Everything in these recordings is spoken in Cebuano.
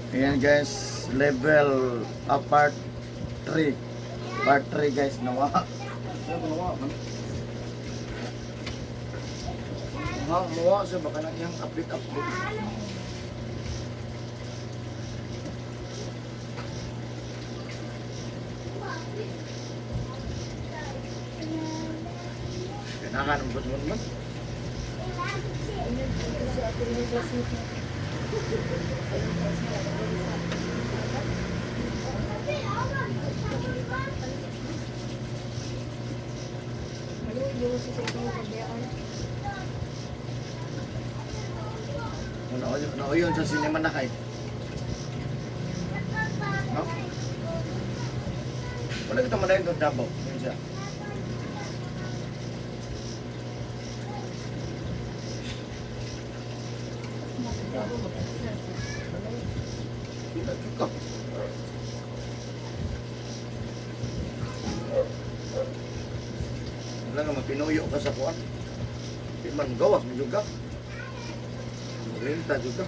Ayan guys, level part 3. Part 3 guys, nawa. Ano nawa man? Mga muwa sa baka na iyang update update. Kailangan ng boss man. Ano yung sa itong pagbayaan? Nauyon sa cinema na kay. No? Wala kita madayon doon Davao. Yun siya. Kita juga. Wala nga mapinuyo ka sa kuan. Di man gawas mo juga. Renta juga.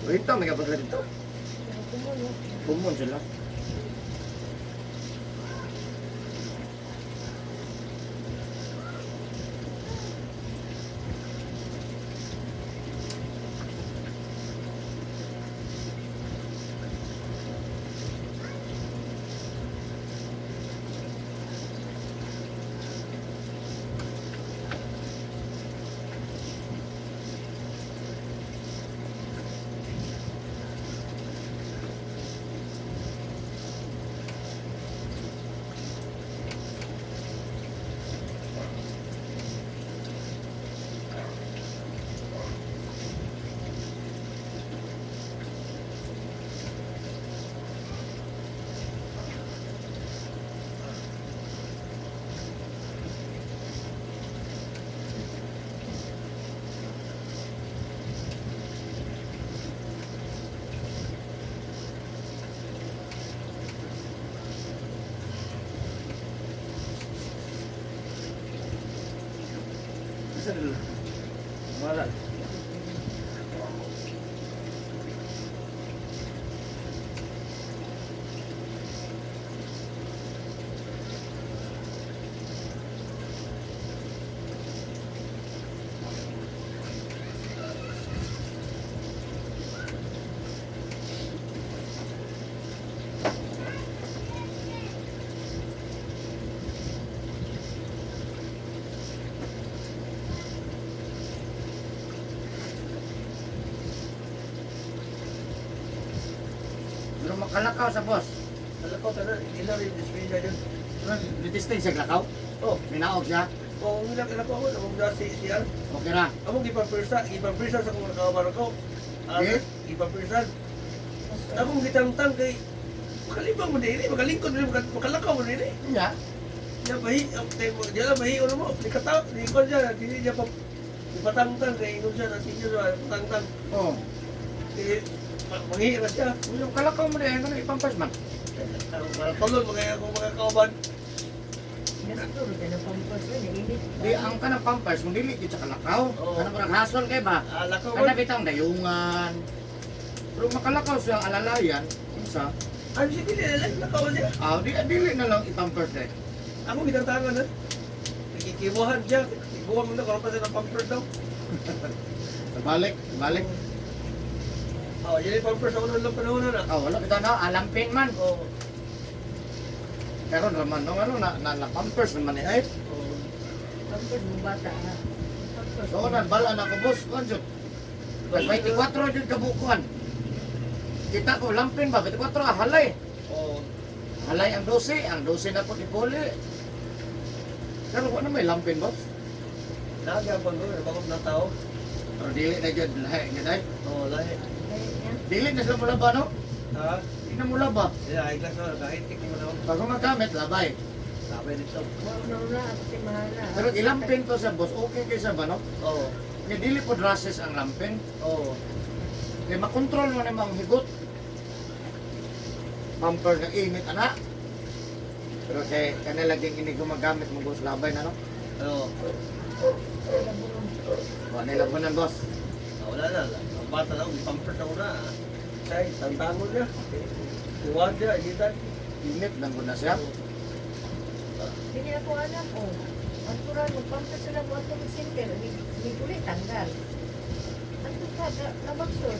Renta may kapag dito. Kumon sila. Asa nila? Wala. Pero makalakaw sa boss. Kalakaw tanan, ila rin display dyan. Litisting sa lakaw. Oh, Minaog siya. oh, ila kila ko ako, among dasi siya. Okay ra. Among gipapirsa, gipapirsa sa kong nakabar ko. Ah, Eh? gipapirsa. Akong gitangtang kay makalibang mo dili, makalingkod mo dili, makalakaw mo dili. Nya. Diya bahi, ang tayo, diya lang bahi ano mo, di kataw, di ko siya, di niya pa ipatangtang kay ingon siya na senior siya, patangtang. Oh. Eh, manghi na siya. Yung kalakaw mo din ano ipampas man. Para tulog, mga akong mga kauban. Di ang kanang pampers mo dili gid sa kalakaw. Oo. Kanang murag hasol kay ba? Ah, lakaw Kana man. bitang dayungan. Pero makalakaw siya ang alalayan, unsa? Ano siya dili, lang, lakaw man siya. Ah, di dili na lang ipampers dai. Ako gitantangan ha. Nakikibuhan siya. Ibuhan mo na karon pa siya ng pamper daw. Balik, balik. Oh, yun yung pampers ako noon lang panahon na. Oh, wala kita na alampin man. Oh. Karon raman no ano na na, na pampers naman ni ay. Oh. Pampers mo bata ha. Pampers. So nan bala na ko boss, kuan jud. 24 jud kabukuan. Kita ko lampin ba 24 ah, halay. Oh. Halay ang 12 na po ipuli. Pero wala may lampin boss. Nagyapon ko, bagong na tao. Pero dili na jud lahi gyud ay. Oh, lahi. Dili na sila mulaba no? Ha? Di na mulaba. Yeah, ay class na kahit tik mo na. Pag gumagamit labay. Sabi dito. Wala na si Mahala. Pero ilampin to sa boss, okay kay sa ba no? Oh. Nga dili po rashes ang lampin. Oh. Kay makontrol mo na ang higot. Pamper nga init ana. Pero kay kanila laging ini gumagamit mo boss labay na no? Oh. Labunon. Wa na labunan, boss. Ah, wala na. Ang bata na ako, pampered ako na. Say, tantangon niya. Iwan niya, initan. Init lang ko na siya. Dili ako alam oh. Ang turan magpampa sila mo atong center ni ni uli tanggal. Ang tuka na maksud.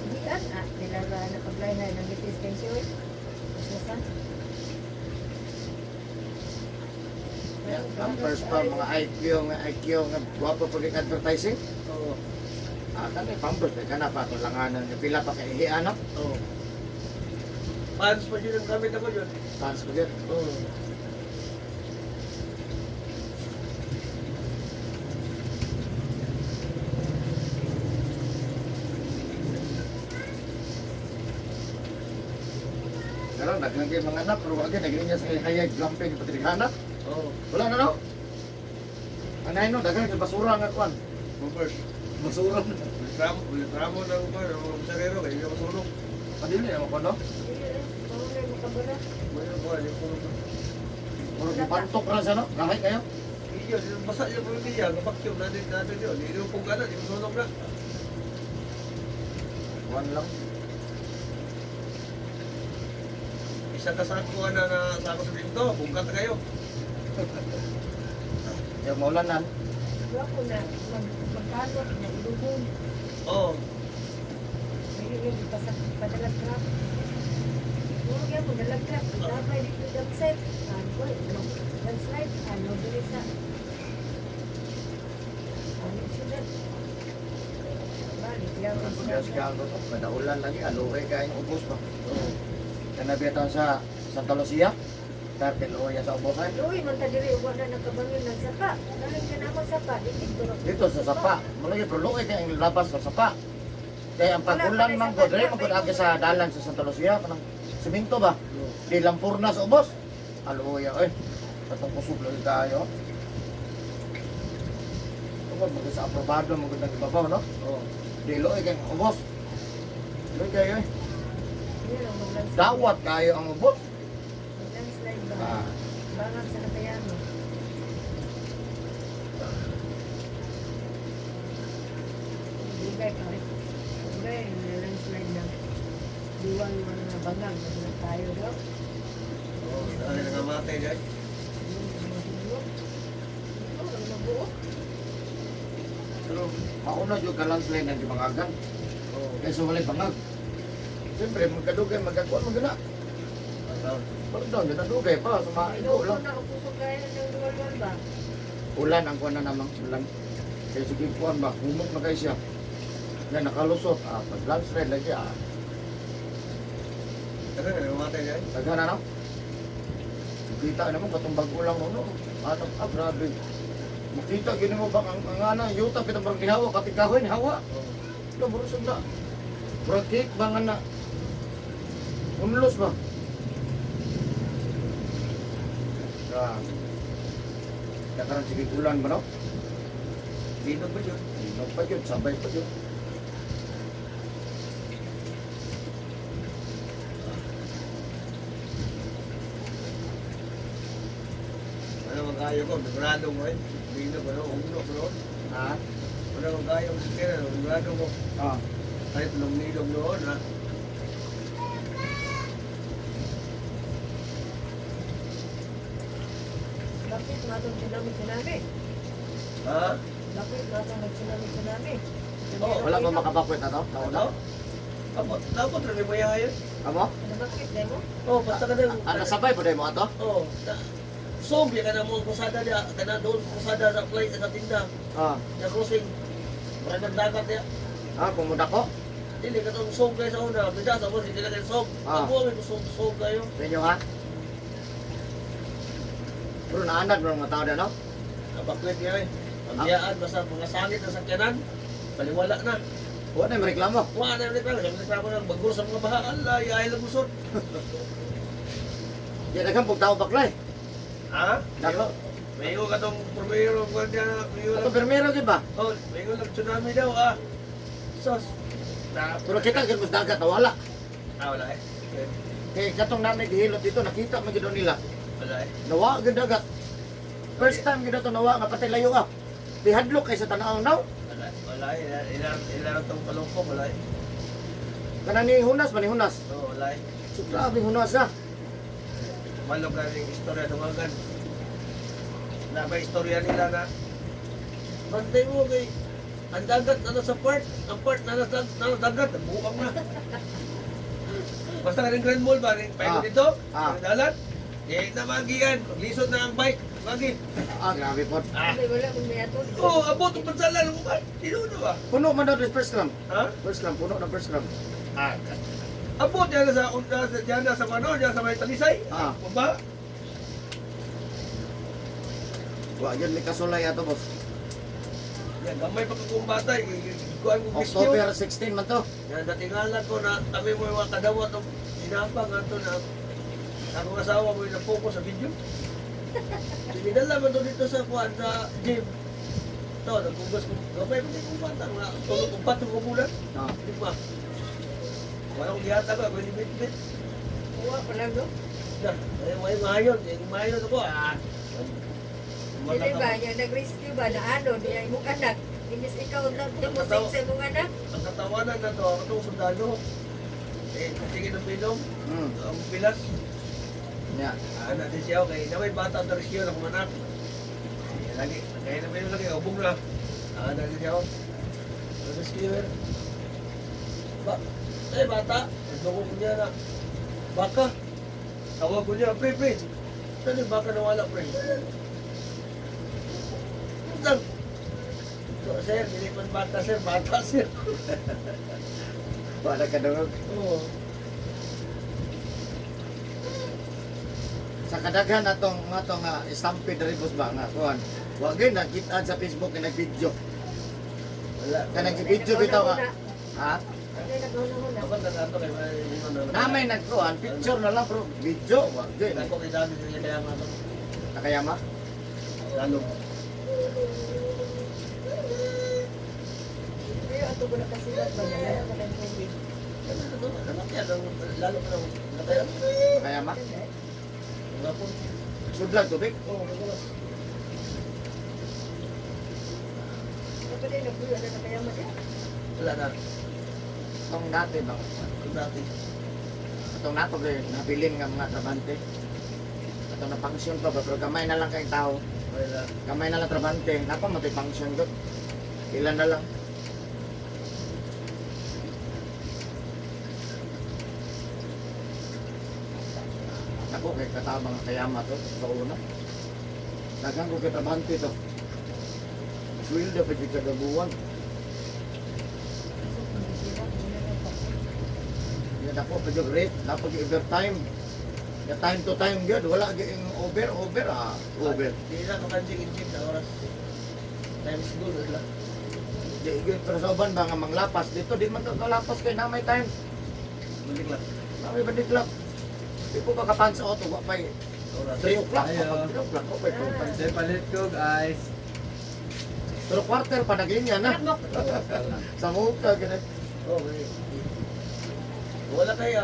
Dian ah nila ba nakablay na ng litis pension. Basta. Yeah, Pampers pa, mga IQ, nga IQ, nga guwapo pag advertising. Oo. Ah, kani Pampers, kay kana pa itong langanan nga pila pa kay ihian, no? Oo. Pants pa yun ang gamit ako yun. Fans pa yun. Oo. Pero naglang kayo mga anak, pero wag yun, niya sa hayag, lampin, patrighana. Oo. Wala na, no? Anay, no, daghan kay basura nga kuan. Pampers. Basura na. Reklamo, reklamo ng kwan, ng mga pasahero, kaya hindi ako sulog. Padili ako no? Dili makabara. May kwan, yung sulog. Murag pantok ra siya, no? Gahay kayo. Iyo, basa yung pamilya, kapakyum natin natin yun. Inupog ka na, di sunog na. Kuan lang. Isa ka sako na na sako sa pinto, bungkat na kayo. Yung maulanan. Wa ko na mag magkalot na ilubong. Oo. Dili yung pasak padalag truck. Muro gyud mo dalag truck. Dabay dito dapset. Ano, landslide. Ano dili sa ano sila? Balik lang Murag pagkas ka to. Kada ulan lagi, aluhay kayong ubos ba? Oo. Kanabi taon sa Santa Lucia. Tartel ya sa ubos ay. Uy, man ta diri wa na nakabangin ng sapa. Daling ka na mo sapa, dito Dito sa sapa. Mulagi pero luoy kay ang labas sa sapa. Kaya ang pag-ulan man ko, dili man gud agi sa dalan sa Santa Lucia kanang simento ba? Di lampurna sa ubos. Aluya oy. Katong kusog lagi tayo. Tungkol mo sa aprobado mo gud ibabaw, no? Oo. Di luoy kay ang ubos. Luoy kayo eh. Dawat kayo ang ubos. Landslide ba? Ah, Bangan sa Katayano. Dugay pa rin. Dugay, landslide na. Diwang mga bangang, na tayo daw. Oo, dahil nangamatay dyan. Yung mga hilo. Ito, ang nabuo. Pero mauna jud ka landslide ng gibangagan. Oo. Kaysa walay bangag. Siyempre, magkadugay, magkakuan, magana. Down. Pero doon, ginadugay pa, sa mga Ino ulan. na ako kaya ng duwal-duwal ba? Ulan ang kuan na namang ulan. Kaya sige kuan ba, humok na kayo siya. Nga nakalusot, ah, pag landslide lagi, ah, Dahil nangamatay dyan. daghan na no? Kita na mo, katong bago lang no, no? Ano, ah, grabe. Makita, gini mo ba, ang ana, yuta, pitang barang nihawa, katikahoy, nihawa. Oo. Lo, burusog na. Murag cake ba nga na? Unlos ba? Grabe. Kaya sige ulan ba no? Dito pa yun. Inog pa yun, sabay pa yun. Ano magayo ko, sigurado mo eh. Dito ba no, umno ko noon. Ha? Ano magayo ko sa kira, sigurado ko. Ah. Kahit lumnilog noon ha. Bakit matong tsunami tsunami? Ha? Bakit matong nag-tsunami tsunami? Oo, Wala ba makabakwit na to? Nauna? Ano? Dapat, dapat rin mo yahay. Amo? Ano bakit dahil mo? Oo, basta ka na. Ah, nasabay po mo ato? Oo. So, ka na mo ang kusada niya, ka na doon kusada sa flight sa tinda, Ah. sa crossing. Maraming dagat niya. Ah, pumunda ko? Dili ka tong sob kayo sa una, bida sa mo, hindi na kayo sob. Ah. Ako may sob sob kayo. Sa inyo ha? Pero naanad mo mga tao na, no? Nabakwit niya eh. Pagiyaan, basta mga sangit na sakyanan, baliwala na. Wala na yung reklamo. Wala na yung reklamo, sabi reklamo ng bagur sa mga baha, ala, yahay lang gusot. Di na kang tao baklay. Ha? Dako. May ka tong primero, gwardiya, may Ato permero gid ba? Oh, may lang tsunami daw ah. Sos. Na, Pero kita gid mas dagat na wala. ah, wala eh. Kay katong nami gihilot dito nakita man gid nila. Wala eh. Nawa gid dagat. First time gid to nawa nga patay layo ah. Bihadlok kay sa tanaw now. Wala, wala, ila ila ila tong palungkong, wala. Kana ni Hunas ba ni Hunas? Oo, wala. So, grabe Hunas ah. Malog na rin istorya dungagan. Na may istorya nila na bantay mo kay ang dagat na nasa part, ang part na nasa, na nasa dagat, buang na. Basta ka rin Grand Mall ba, rin paikot dito, ang dalan, di na magian, lisod na ang bike, magi. Ah, grabe po. Ah, Ay, wala kung may atol. oo, abot ang pansalan mo ba? Tinuod na ba? Puno man daw this first gram. Ha? First gram, puno na first gram. Ah, abot yan sa yan na sa ano, yan sa may talisay. Ah. Baba. Wa yun may kasulay ato boss. Yan, gamay pa kung batay, kuan ko October 16 man to. Yan, datingala ko na kami mo yung mga kadawat o sinapang ato na akong asawa mo yung napokus sa video. Dinala man to dito sa kuan sa gym. To, nagkugas ko. Gamay pa kung bata, mga tulog kong patong kumulan. Ah. Di ba? Wala akong gihatag ako, pwede bit-bit. Kuha pa lang, no? Na, ay, may mayon, ay mayon ako, ah. Dili ba, yung nag-rescue ba na ano, diya imong anak. Imbis ikaw na tumusig sa imong anak. Ang katawanan na to, ako itong sundalo. Eh, sige ng pilong, ang pilas. Yeah. Ana din siya, okay. Na may bata ang rescue na kumanak. Eh, lagi, kaya na may lagi, ubong na. Ana din siya, oh. Ang rescuer. Ba, eh, bata, nagdugo ko niya na. Baka. Tawag ko niya, pre, pre. Saan yung baka nawala, pre? Saan? So, sir, dili man bata, sir. Bata, sir. Wala ka dungog. Oo. Sa kadaghan atong atong stampede diri boss ba nga kuan. Wa gyud nakita sa Facebook nga nag-video. Wala. Kanang video bitaw ka. Ha? Ay, nag-una-una. Ako nag-ato kay Namay nagkuan picture na lang pero video wa gyud. Ako kay dami niya kaya nga to. Nakayama. Lalo. Pero ato ko na kasibat ba, wala ka ng tubig. Lalo ka na nakaya. Nakayama. Wala po. Sudlag tubig. Oo, wala. Ito din, nagbuyo na na kaya mo diya. Wala na. Tong dati ba? Kung dati. Atong nato kay nabilin nga mga trabante. Atong na function pa ba pero gamay na lang kay tao. Wala. Gamay na lang trabante. Napa mo function gud. Ilan na lang. Ako kay katabang ang kayama to sa una. Daghang ko kay trabante to. Sweldo pa jud kada buwan. Yan ako pa jud rate, dapat yung overtime. Ya time to time gyud, wala gyud yung over over ah, over. Di na makanjing-injing na oras. Times good. Wala. Di gyud pero sa uban ba nga manglapas dito di man ka kalapas kay na may time. Balik lang. Na may bandiklap. Di po ka kapan sa auto, wa pay Oras. 3 o'clock, Ayo. pag 3 o'clock, wa pay Ah. Sir, palit ko, guys. Pero quarter pa naglinya na. Sa muka ganun. Okay. Wala kayo.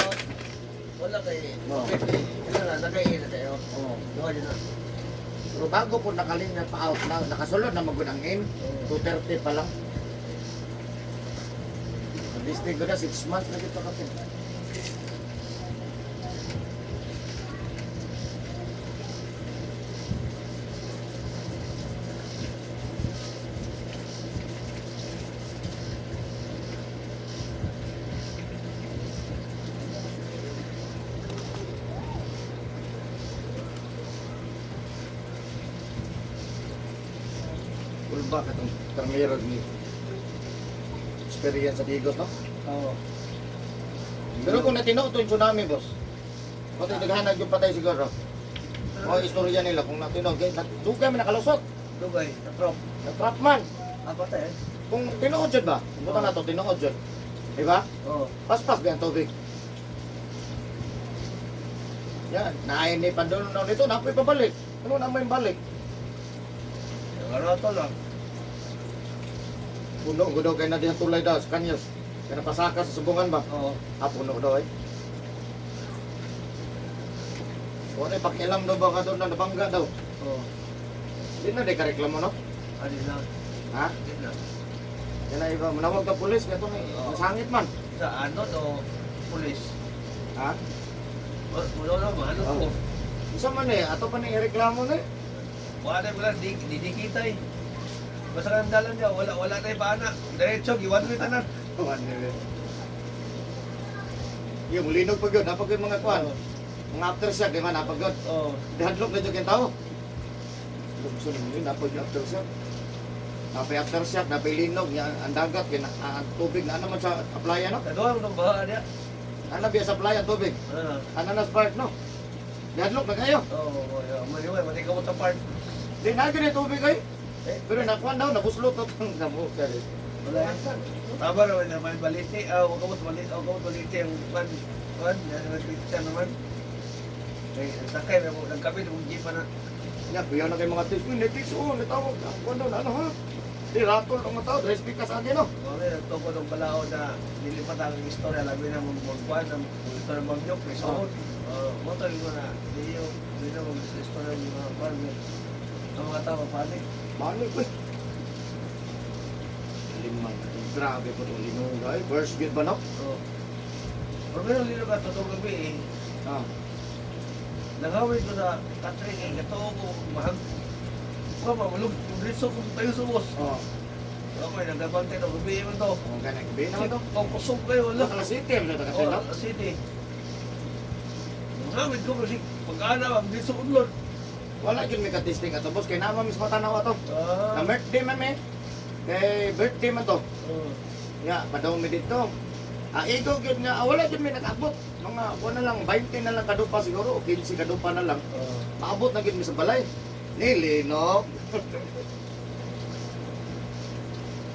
Wala kayo. Oo. Ano na, nakain na kayo. Oh. Gawa dyan na. Pero bago po nakalinya pa out na nakasulod na magunang in, 2:30 pa lang. Sa Disney ko na 6 months na dito kasi. Ulba katong termero ni experience sa Digos, no? Oo. Pero kung natinood to yung tsunami, boss, pati naghanag yung patay siguro. O istorya nila kung natinood, kay dugay man nakalusot, Dugay. Natrop. natrap man. Ah, patay eh. Kung tinuod jud ba? Buta na to tinuod jud. Di ba? Oo. Paspas ba ang tubig? Yan, naay ni Pandulong na nito, napoy pabalik. Ano na may balik? Yung ano to lang. Puno ko daw kay na diyan tulay daw sa kanyas. Kaya napasaka sa subungan ba? Oo. Ah, puno daw eh. Wala pakialam daw ba ka doon na nabangga daw. Oo. Di na di ka reklamo no? Ano na. Ha? Di na. Yan na iba, manawag ka pulis kato ni nasangit man. Sa ano to pulis. Ha? Wala na maano Oh. ko. Isa man eh, ato pa ni ireklamo na eh. Wala wala di di di kita eh. Basta kang dalan niya, wala wala na ibana. Diretso giwan ko tanan. Kuan ni. Yung linog pag yun, napag yun mga kuan. Mga aftershock, di ba, napag yun. Oh. Dihadlok na dyan tao. Lugson mo yun, napag yung aftershock. Napay aftershock, napay linog, ya, ang dagat, kina, ang tubig, na naman sa playa, no? Kaduha mo ng baha niya. Ano biya sa playa, tubig? Ah. Ananas Park, no? Dihadlok na kayo. Oh, oh, oh, mo mo mo ka sa part. Di na gani tubig ay. Eh, Pero nakuan daw, nabuslot na itong gamot. Wala. Tama naman naman balite. Ah, wag ka mo balite, wag ka mo balite ang kwan. Kwan, na picture naman. Eh, ang sakay na mo nagkapit mo jeep na. Nga, kuya na kayo mga tips. Uy, netix, oh, natawag. Ang kuan daw, na ano ha? Di, ratol ang mga tao, dress pick sa akin, no? Okay, nagtuko ng balao na nilipat ang istorya labi na mong magkuhan ng istorya ng bagyok, may suot. Mo to yung na, di yung, di na mag istorya ng mga kuhan, ang mga tao panik. Paano ko eh? Limang. Grabe po itong linong, ay. First good ba, no? So, pero meron dito ka, totoong gabi eh, Ah. nangawin ko sa Katrin eh, katuo ko, mahag, ko ba, malug, diretso ko tayo sa bus. Oh. Okay, nagabante na, gabi man to. Oh, ganun. Gabi naman to. Kung kusog kayo, wala. Wala ka city, ano sa Oh, no? city. Nangawin ko kasi, pag-ana, ang diretso ko doon. Wala yun may katisting ato, boss. Kay nama mismo tanaw ato. Ah. Na birthday man, eh. Kay birthday man to. Oh. Nga, padaw mi dito. Ah, ego gyud nga, ah, wala gyud may nakaabot. Mga kuan na lang, 20 na lang kadupa siguro, o 15 kadupa na lang. Oh. Maabot na gyud mi sa balay. Nilinog.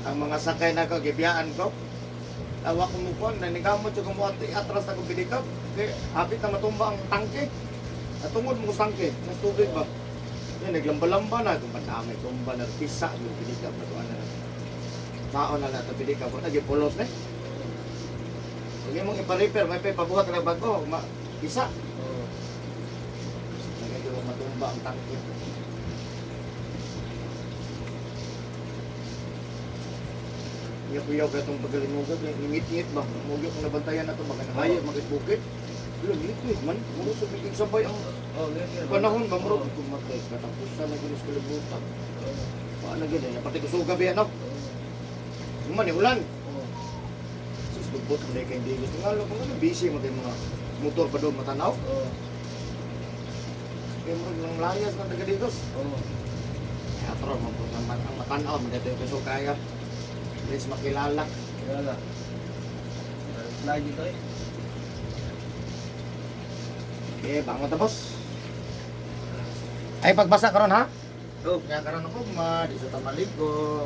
Ang mga sakay na ko, gibiyaan ko. Awa ko mo kuan, nanigamot jud ko mo atras na ko bilikap. Kay hapit na matumba ang tangke. Natungod mo sa tangke, mas tubig ba? Yan, naglamba-lamba na. Kung madamay, tumba na, pisa, yung bilikap na tuwan na. Tao na lang ito bilikap. Nagipulos na eh. Huwag mong ipa-repair, may pabuhat na bago. Ma isa. Oh. Nagagawa matumba ang tangke. Iyak-iyak ka itong pagalimugat. Ngit-ngit ba? Mugyo kung nabantayan na ito. Baka nahaya, mag-bukit. Wala, ngit-ngit man. Muro sa bigig sabay ang Oh, ganyan. panahon ba? Muro, Oh. kumatay. Katapusan na ginis kalibutan. Oh. Paano gini? Napati kusuga ba yan, no? Yung man, ulan. Oh. Sus, lubot mo na kayo hindi gusto. Nga, kung ano, busy mo kayo mga motor pa doon matanaw. Oh. Kaya mo ng layas ng taga dito. Oh. Kaya tro, ang matanaw, mo dito yung kaya. Please makilala. Wala. Lagi to eh. Okay, bangon tapos. Ay, pagbasa karon ha? Oh. Kaya karon ako, ma, di sa tamaligo.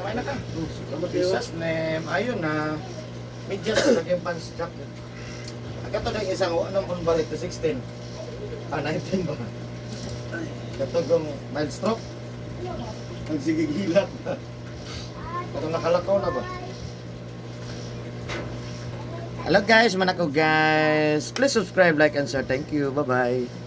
May na ka. Salamat kayo. Jesus name. Ayun na. Medyas sa yung pants jack. Kato na yung isang anong kung balik to 16. Ah, 19 ba? Kato kong mild stroke. Nagsigigilak ba? Kato nakalakaw na ba? Hello guys, manako guys. Please subscribe, like, and share. Thank you. Bye-bye.